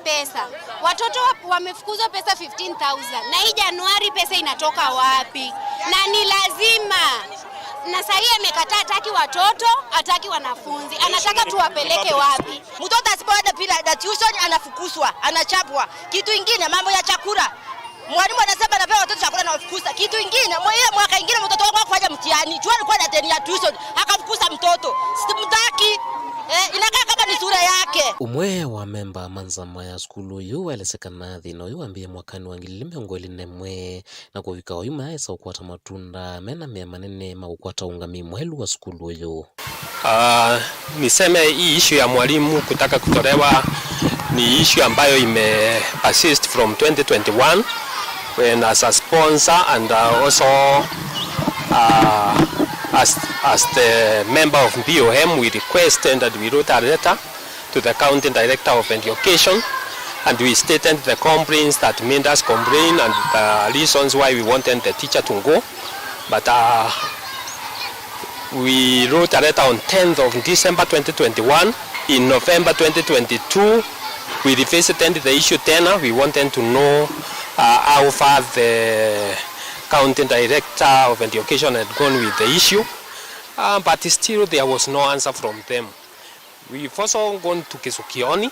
Pesa. Watoto wa-, wamefukuzwa pesa fifteen thousand. Na hii Januari pesa inatoka wapi? Na ni lazima. Na saa hii amekataa, hataki watoto, hataki wanafunzi. Anataka tuwapeleke wapi? Mtoto asipoenda pila na tuition anafukuzwa, anachapwa. Kitu ingine, mambo ya chakula. Mwalimu anasema anapewa watoto chakula na wafukuza. Kitu ingine, mwe-, ile mwaka ingine mtoto wangu hakufanya mtihani. Juu alikuwa na deni ya tuition, akafukuza mtoto. Simtaki. Eh, inakaa kama ni sura yake. Ũmwe wa memba ma nzama ya sukulu ũyũ waelesya kana thĩna ũyũ wambĩĩe mwakanĩ wa ngili ilĩ mĩongo ĩlĩ na ĩmwe, na kũvika oyu mayaĩsa ũkwata matunda mena mea manene ma ũkwata ũngamĩi mwaĩlu wa sukulu ũyũ. Ah, niseme hii issue ya mwalimu kutaka kutolewa ni issue ambayo ime persist from twenty twenty-one, when as a sponsor and, uh, also, uh, as, as the member of B O M, we requested and we wrote a letter to the County Director of Education, and we stated the complaints that made us complain and the reasons why we wanted the teacher to go. But, uh, we wrote a letter on tenth of December twenty twenty-one. In November twenty twenty-two, we revisited the issue tena. We wanted to know, uh, how far the County Director of Education had gone with the issue. Uh, but still there was no answer from them. We've also gone to Kisukioni,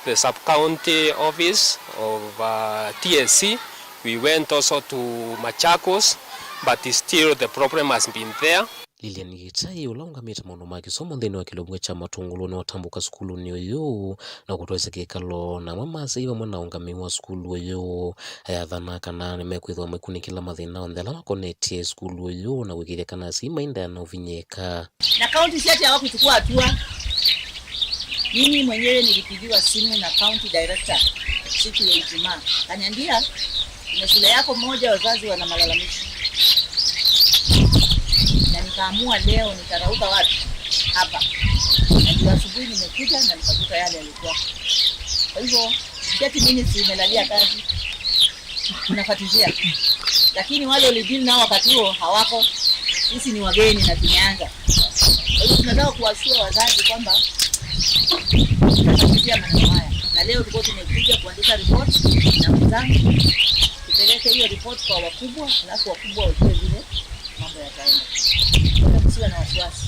the sub-county office of, uh, T S C. We went also to Machakos, but still the problem has been there. Lilian Gĩtaĩ, ũla ũngamĩte maũndũ ma kĩsomo nthĩnĩ wa kĩlio mbunge kya Matũngũlũ, nĩwatambũka sukulunĩ ũyũ na kũtwaĩsya kĩkalo na amwe ma asyai vamwe na ũngamĩi wa sukulu ũyũ. Ayathana kana nĩmekwĩthĩwa maikunĩkĩla mathĩna onthe ala makonetye sukulu ũyũ na kũĩkĩĩthya kana asyai maendeea na ũvinyĩĩka. Na kaunti si ati hawakuchukua hatua. Mimi mwenyewe nilipigiwa simu na county director siku ya Ijumaa. Akaniambia, "Kuna shule yako moja, wazazi wana malalamishi." Na nikaamua leo nitarauka wapi? Hapa. Na ndio asubuhi nimekuja na nikakuta yale yalikuwa. Kwa hivyo, si ati mimi si nimelalia kazi. Tunafuatilia. Lakini wale ulideal nao wakati huo hawako. Sisi ni wageni na tumeanza. Kwa hivyo tunataka kuwashua wazazi kwamba tutafuatilia maneno haya. Na leo tulikuwa tumekuja kuandika report na wenzangu. Tupeleke hiyo report kwa wakubwa, alafu wakubwa wajue vile mambo yataenda. Kwa hivyo tusiwe na wasiwasi.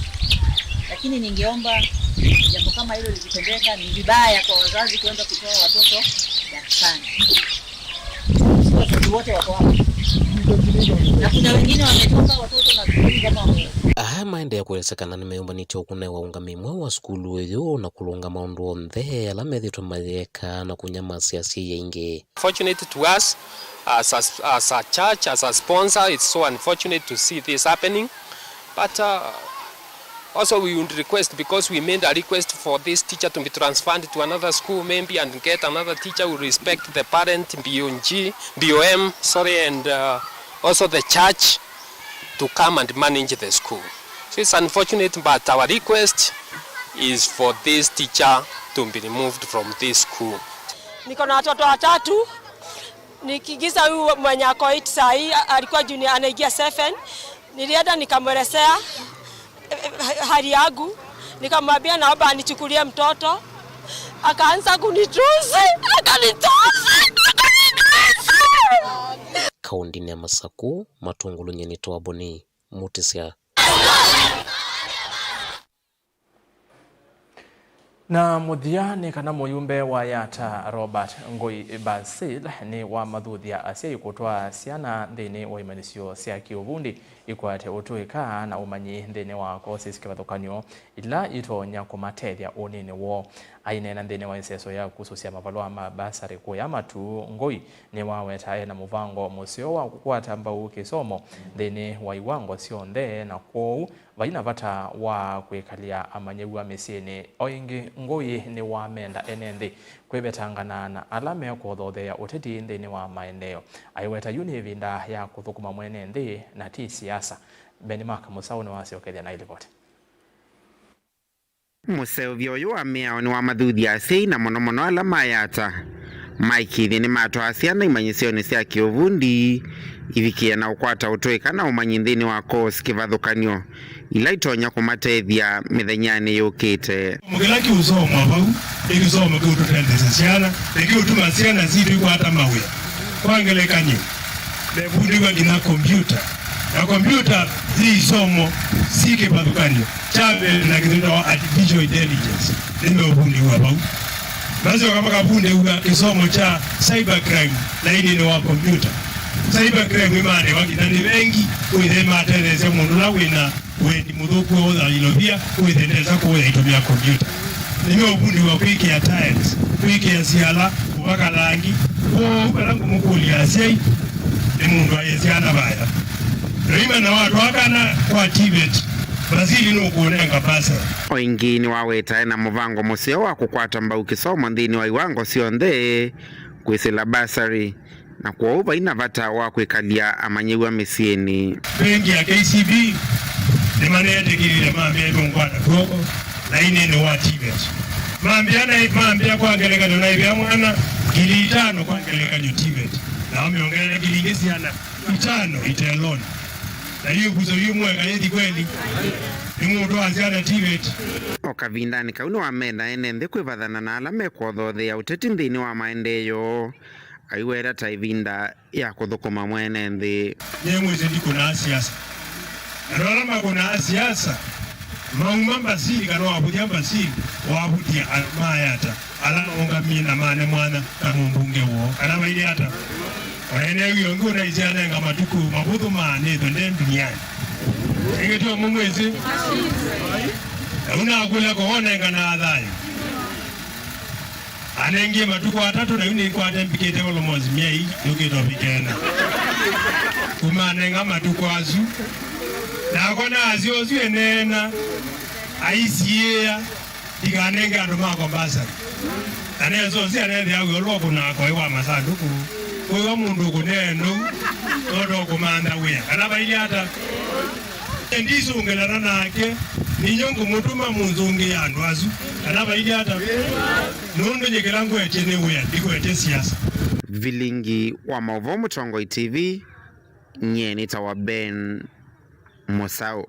Lakini ningeomba jambo kama hilo likitendeka, ni vibaya kwa wazazi kwenda kutoa watoto darasani. Si wazazi wote wako hapa. Na kuna wengine wametoka watoto na sijui kama wame- Aya maendee kũelesya kana nĩmeyũmbanĩtye ũkũnewa ũngami mweũ wa sukulu ũyũ na kũlũnga maũndũ onthe ala methĩĩtwe mayĩka na kũnyamasya asyai aingĩ. Fortunate to us as a, as a church, as a sponsor, it's so unfortunate to see this happening. But uh, also we would request, because we made a request for this teacher to be transferred to another school maybe and get another teacher who respect the parent, B O G, B O M, sorry, and uh, also the church to come and manage the school. So it's unfortunate, but our request is for this teacher to be removed from this school. Niko na watoto watatu. Nikiingiza huyu mwenye ako eight saa hii, a- alikuwa junior, anaingia seven. Nilienda nikamwelezea eh, eh, hali yangu, nikamwambia naomba anichukulie mtoto. Akaanza kunitusi, akanitusi, akanitusi. Kaũndĩnĩ ya Masakũ, Matũngũlũ, nyie nĩtawa Boni Mutisya. Na mũthya nĩ kana mũyumbe wa Yata Robert Ngũi Basil nĩ wamathuthya asyai kũtwaa syana nthĩnĩ wa imanyĩsyo sya kĩũvundi ikwate ũtũĩka na ũmanyi nthĩnĩ wa kosi kĩvathũkany'o ila itonya kũmatethya ũnĩnĩ woo. Aineena nthĩnĩ wa ĩseso ya kũsũsya mavalũa ma basarĩ kũya Matu, Ngũi nĩwaweta ena mũvango mũseo wa kũkwata mbau kĩsomo nthĩnĩ wa iwango syonthe, na kwoou vai na vata wa kwĩkalya amanyĩw'a mĩsyĩnĩ. O ĩngĩ, Ngũi nĩwamenda ene nthĩ kwĩvetangana na ala mekũthotheea ũteti nthĩnĩ wa maendeeo. Aiweta yu nĩ ĩvinda ya kũthũkũma mwene nthĩ na ti siasa. Benmark Mũsaũ nĩwasyokethya na ĩlivoti. Mũseũvyo ũyũ wa mĩao nĩwamathuthya asyai, na mũno mũno ala ma Yata maikĩthye nĩmatwaa syana imanyĩsyonĩ sya kĩũvundi ivikĩe na ũkwata ũtũĩka na ũmanyi nthĩnĩ wa kosi kĩvathũkany'o ila itonya kũmatethya mĩthenyanĩ yũkĩte. Kĩla kĩũsomwa vau nĩ kĩsomo kĩũtũtetheesya syana, na kĩũtuma syana sitũ ikwata mawĩa. Kwa ngelekany'o, mevundĩw'a nginya kombyũta, na kombyũta yĩ isomo syĩ kĩvathũkany'o kya mbee na kĩndũ kĩtawa artificial intelligence. Nĩmeũvundĩw'a vau. Masyoka makavundĩw'a kĩsomo kya cyber crime lainĩnĩ wa kombyũta. Cyber crime ĩmaandĩkwa nginya nĩ vengi, kwĩthĩa ĩmatetheesya mũndũ ũla wĩna wendi mũthũku wa ũya ilovia, kwĩthĩa ndesa kũya ĩtũmĩa kombyũta. Nĩmeũvundĩw'a kwĩkĩa tiles, kwĩkĩa siala, kũvaka langi. Kwoou vala ngũmũkũlya asyai, nĩ mũndũ aĩ syana vaya. Noima na watwaa kana kwa TVET, Vasili nũkũnenga bursary. O ĩngĩ nĩwawetae na mũvango mũseo wa kũkwata mbau kĩsomo nthĩnĩ wa iwango syonthe kwĩsĩla bursary, na kwoou vai na vata wa kwĩkalya amanyĩw'a mĩsyĩnĩ. Bengi ya K C B nĩmaneetĩkĩlile mambĩa ĩtũngwata kw'oko lainĩnĩ wa TVET. Mambĩa na mambĩa kwa ngelekany'o naĩvĩa mwana ngili itano kwa ngelekany'o TVET, nao meongelele ngili ingĩ siana itano itelonĩ. Na yu ĩvuso yu mweka yĩthi kweli? Nĩmũtwaa syana TVET. O kavindanĩ kau nĩwamenda ene nthĩ kwĩvathana na ala mekwothothea ũteti nthĩnĩ wa maendeeo, aiweta ta ĩvinda ya kũthũkũma mwene nthĩ. Nĩmwĩsĩ ndikũnaa siasa. Andũ ala makũnaa siasa mauma Mbasili kana wavũthya Mbasili, wavũthya andũ ma Yata ala maũngamie na mane mwanya ta mũmbunge woo, kana vailye ata? Ona ene wĩoo ũngĩ ũnaisye anenga matukũ mavũthũ maanĩtwe nde ndunianĩ. Ĩngĩ tyo mũmwĩsĩ? Na ũnakũlya kowonenganaa thayũ. Anengie matukũ atatũ, na yu nĩkwate mbikĩte almost myei yũkĩte ũvika ĩna. Kuma anenga matukũ asu, nakwa naasya ũsu eneena, aisiĩĩa, ndikanenge andũ makwa mbasarĩ. Na nesa ũsu anethĩa wĩa ũla ũkũnaa koĩ wa masandũkũ. Kwĩwa mũndũ ũkũneenou, nũndũ ũkũmantha wĩa. Kana vailye ata? Ndisũngĩlana nake, ninyũ ngũmũtũma mũnzũngĩe andũ asu. Kana vailye ata? Nũndũ nyie kĩla ngwetye nĩ wĩa, ndikwetye siasa. Vilingi wa maũvoo Mũtongoi T V, nyie nĩtawa Ben Mũsaũ.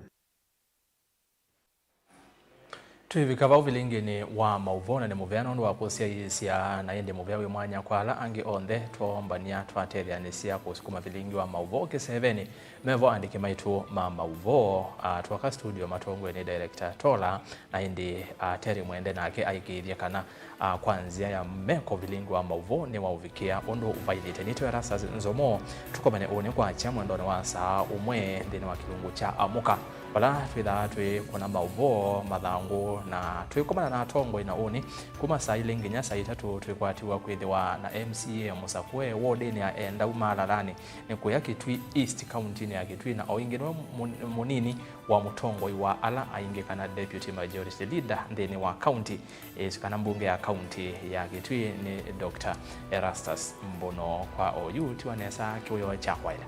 Twĩvika vau vilinginĩ wa maũvoo, na nĩ mũvea nũndũ wa kũsyaĩĩsya, na ĩndĩ mũvea wĩ mwanya kwa ala angĩ onthe twombany'a twatetheanĩsya kũsukuma vilingi wa maũvoo kĩsevenĩ. Mevo aandĩki maitũ ma maũvoo, a, twoka studio matongoe nĩ director Tola, na ĩndĩ, a, Terry Mwende nake aikĩĩthye kana, a, kwa nzĩa ya meko vilingi wa maũvoo nĩwaũvikĩa ũndũ ũvailĩte. Nĩtwe Erastus Nzomo, tũkomane ũnĩ kwakya mwendonĩ wa saa ũmwe nthĩnĩ wa kĩlungu kya Amũka, vala twĩthaa twĩkũna maũvoo, mathangũ, na twĩkomana na atongoi na ũnĩ kuma saa ilĩ nginya saa itatũ. Twĩkwatiwa kwĩthĩwa na M C A mũsakũe wodinĩ ya Endau Malalanĩ, nĩ kũya Kitui East, kauntinĩ ya Kitui, na o ĩngĩ nĩwe mũn-, mũnini wa mũtongoi wa ala aingĩ, kana deputy majority leader, nthĩnĩ wa kaunti, ĩsu kana mbunge ya kaunti ya Kitui nĩ Doctor Erastus Mbuno. Kwa oyu tiwa nesa kĩwĩoo kya kwaĩla.